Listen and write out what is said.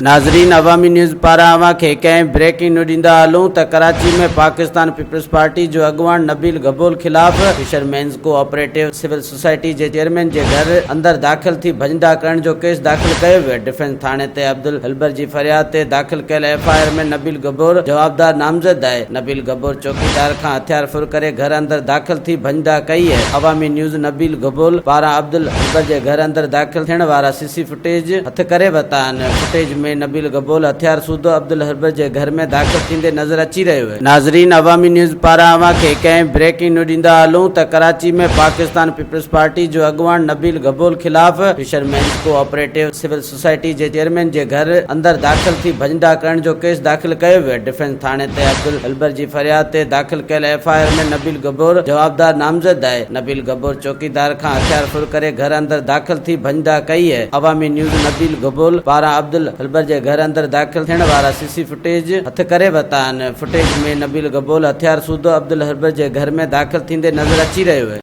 ناظرين عوامي نيوز پاران اوهان کي هڪ اهم بريڪنگ نيوز ڏيندا هلون ته ڪراچي ۾ پاڪستان پيپلز پارٽي جو اڳواڻ نبيل گبول خلاف fishermen's cooperative civil society جي چيئرمين جي گهر اندر داخل ٿي ڀڃڊاهه ڪرڻ جو ڪيس داخل ڪيو ويو. ڊفينس ٿاڻي تي عبدالهلبر جي فرياد تي داخل ڪيل F I R ۾ Nabeel Gabol جوابدار نامزد آهي. نبيل گبول چوڪيدار کان هٿيار ڦر ڪري گهر اندر داخل ٿي ڀڃڊاهه ڪئي آهي. عوامي نيوز نبيل گبول پاران عبدالهلبر جي گهر اندر داخل ٿيڻ وارا سي سي فوٽيج هٿ ڪري ورتا آهن. فوٽيج ۾ نبيل گبول هٿيار سوڌو عبدالهربر جي گهر ۾ داخل ٿيندي نظر اچي رهيو آهي. ناظرين عوامي نيوز پاران اوهان کي هڪ اهم بريڪنگ نيوز ڏيندا هلون ته ڪراچي ۾ پاڪستان پيپلز پارٽي جو اڳواڻ نبيل گبول خلاف fishermen's cooperative civil society جي چيئرمين جي گهر اندر داخل ٿي ڀڃڊاهه ڪرڻ جو ڪيس داخل ڪيو ويو. ڊفينس ٿاڻي تي عبدالهلبر جي فرياد تي داخل ڪيل F I R ۾ Nabeel Gabol جوابدار نامزد آهي. نبيل گبول چوڪيدار کان هٿيار ڦر ڪري گهر اندر داخل ٿي ڀڃڊاهه ڪئي آهي. عوامي نيوز نبيل گبول پاران عبدالهلبر جي گهر اندر داخل ٿيڻ وارا سي سي فوٽيج هٿ ڪري ورتا آهن. فوٽيج ۾ نبيل گبول هٿيار سوڌو عبدالهلبر جي گهر ۾ داخل ٿيندي نظر اچي رهيو آهي.